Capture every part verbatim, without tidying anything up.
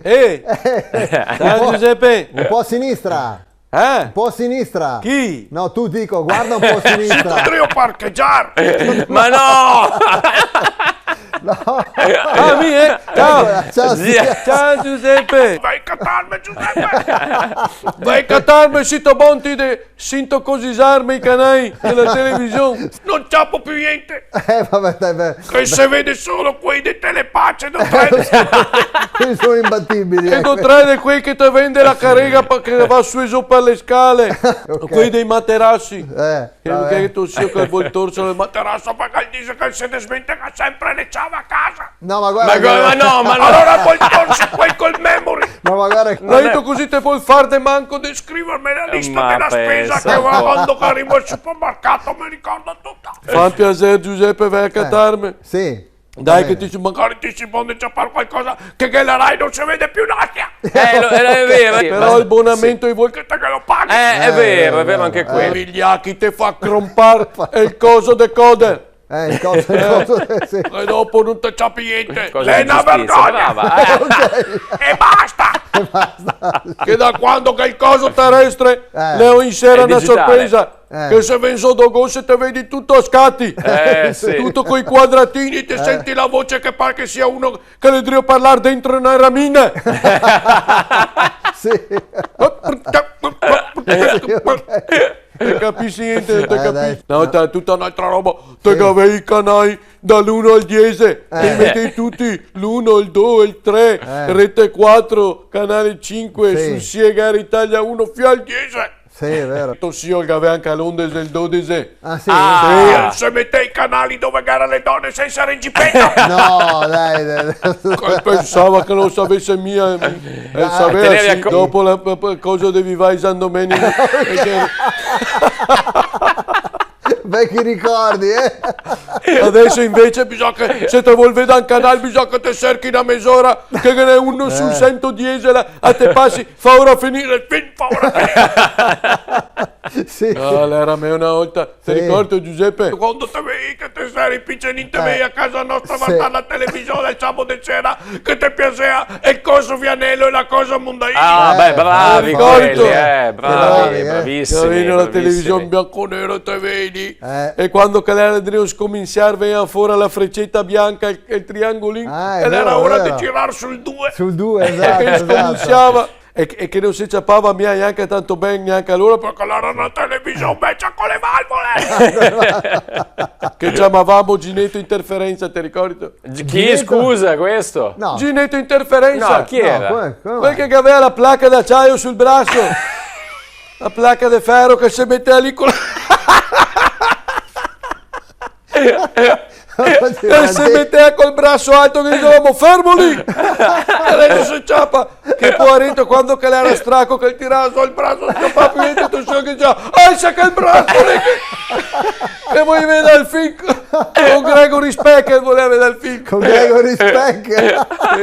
Eh! Ciao, Giuseppe! Un po' a sinistra. Eh? Un po' a sinistra. Chi? No, tu dico, guarda un po' a sinistra. Sito drio parchegiar! Ma no! No. Ah, mi, eh? Ciao. Eccola, ciao, sì. Ciao, Giuseppe. Vai catarme, Giuseppe. Vai catarme, sito bon ti de sintosizarme i canai dela television. No ciapo più gnente. Eh, vabbè, dai, beh. Che se vede solo quei de Telepace, do tre. Quei sono imbattibili, eh. E do tre de quei che te vende la carega pa-, che va su e zo par le scale. Ok. Quei dei materasi. Eh, che, vabbè. Che te dise che el vol torse el materaso parché el dise che se desmenteca senpre le ciave a casa. No, ma guarda che... Ma come, ma no, ma no. Alora vol torse quei col memory. No, ma guarda che... L'ha dito cusì, te pol far de manco de scriverme la lista dela spesa che va quando che rivo al supermercato, me ricordo tuto. Fa piaser, Giuseppe, vai a catarme. Sì. Dai, che ti si, magari ti si bon de ciapar qualcosa, che, che la Rai no se vede più n'ostia. Eh, lo, eh, è vero, sì. Però el bonamento i vol che te che lo paghi. Eh, è vero, è vero anche quello. Vigliachi, te fa crompar el coso decoder. Eh, el coso, el coso, sì. E dopo no te ciapi gnente. Cosa di giustizia, brava, eh. E basta! E basta. Che da quando che el coso terestre, eh, l'è in sera na sorpresa, eh, che se vien zo do gol te vedi tuto a scati. Eh, sì. Tuto coi quadratini, te senti la voce che par che sia uno che l'è drio parlar dentro na ramina. Sì. Te capisi gnente, no te capisi. Eh, dai. No, te, tuta n'altra roba. Te gavei i canai da l'uno al diese, eh, te metei tuti, l'uno, el do, el tre, eh, Rete quatro, Canale cinque, sì, su Siegare Italia uno, fin al diese. Sì, è vero. Tosio el gavea anca l'ondese e el dodese. Ah, sì? Ah. Sì. E se metei i canali dove che gera le done sensa regipeta. No, dai, dai, dai. Che pensava che no savese mia, eh, dai. Savea, sì, dopo la, la, la cosa de Viva i San Domenica. Veci ricordi, eh? Deso invese bisogna che, se te vol vedar un canal, bisogna che te serchi na mesora, che ghe n'è uno su sento diese, là, e te pasi, fa ora finir el film, fa ora finir. Sì. No, l'era mejo na volta. Te ricordi, Giuseppe? Quando te vei che te seri picenin, te vei a casa nostra a vardar la television el sabo de sera, che te piasea el coso Vianello e la cosa Mundaini. Ah, beh, bravi quelli, eh, bravi, bravissimi, bravissimi. Che vegniva la television bianco-nero, te vedi? Eh. E quando che l'era drio scominsiar, vegniva fora la freceta bianca, el, el triangolin, e l'era ora de girar sul due. Sul due, esato, esato. Che scominsiava. E, e che no se ciapava mia gnanca tanto ben gnanca alora, parché l'era na television vecia co le valvole! Che ciamavamo Gineto Interferenza, te ricordi? Chi, scusa, questo? No. Gineto Interferenza! No, chi era? No, come, come mai? Quel che gavea la placa d'aciaio sul braso. La placa de fero che se metea lì co la... E se metea col braso alto che disevamo: "Fermo lì!" E deso se ciapa. Che poareto, quando che l'era straco, che el tirava su el braso, no se ciapava più gnente, tuto che diceva: "Ah, sa che el braso lì che, che vol vedar el film con Gregory Peck", el voleva vedar el film. Con Gregory Peck? Sì.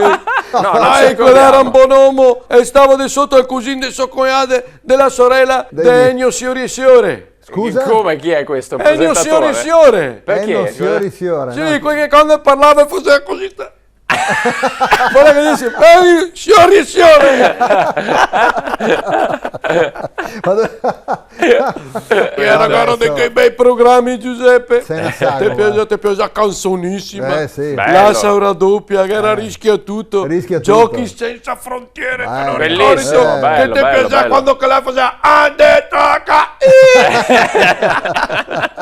No, no, ah, eco, l'era un bon omo, e stava de soto al cusin de so cognade, de la sorela de Ennio Siori e Siore. Scusa? Come, chi è questo presentatore? Ennio Siori e Siore. Perché? Ennio Siori e Siore, no? Sì, quel che quando parlava faseva cusì. Varda che dixe: "Ehi, Siori e Siore!" Ma do-, era uno de quei bei programi, Giuseppe. Te piaxe, te piaxe la canzonisima. Eh, sì. Bello. La Saura Dopia, che era Rischia Tuto. Rischia Tuto. Giochi senza frontiere. Bellissimo, bello, bello, bello. Che te piaxea quando che la fasea: "Ande, taca!"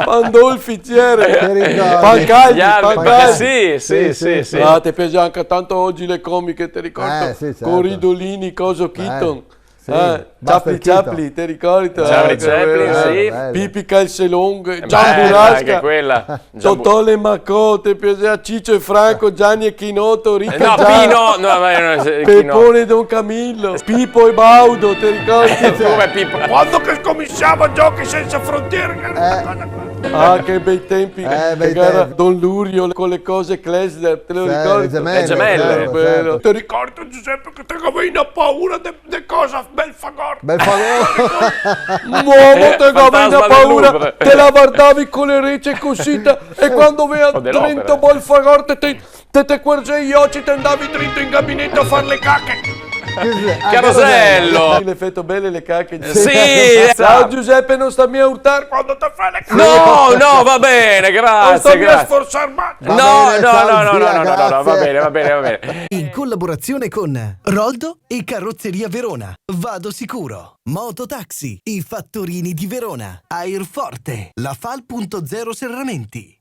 Pandolfi, Tiere. Te ricordi? Pancaldi, Pancaldi. Sì, sì, sì, sì. Ah, te piaxe anca tanto Ogi le comiche, te ricordi? Eh, sì, certo. Co Ridolini, coso, Keaton. Sì. Eh, Buster Keaton. Ciapli Ciapli, te ricordi? Ciapli Ciapli, sì. Bello, bello. Pipi Calzelonghe, Gian Burrasca. Anche quella. Totò Lemacò, te piaxea Cicio e Franco, Gianni e Chinoto, Rita e Giada, Pino, no, ma no, Pepone e Don Camillo, Pipo e Baudo, te ricordi? Come Pipo? Quando che scominsiava Giochi senza frontiere, che era una cosa... Ah, che bei tempi, eh, bei tempi. Che era Don Lurio co le cose Klesder, te lo ricordi? Sì, le gemele, certo, certo. Te ricordi, Giuseppe, che te gavevi na paura de De cosa? Belfagor. Belfagor. L'omo, te gavevi na paura, te la vardavi co le rece cusita, e quando vea drento Belfagor, te, te, te, te cuerzevi i oci, te ndavi drento in gabineto a far le cache. Carosello! L'effetto belle le cache. Sì, eh. Ciao Giuseppe, non sta mia urtar quando te fai le cache. No, no, va bene, grazie, grazie. Non sto mia sforzar mai. No, no, no, no, no, no, no, va bene, va bene, va bene. In collaborazione con Roldo e Carrozzeria Verona. Vado sicuro. Mototaxi, i fattorini di Verona. Airforte, la Fal punto zero Serramenti.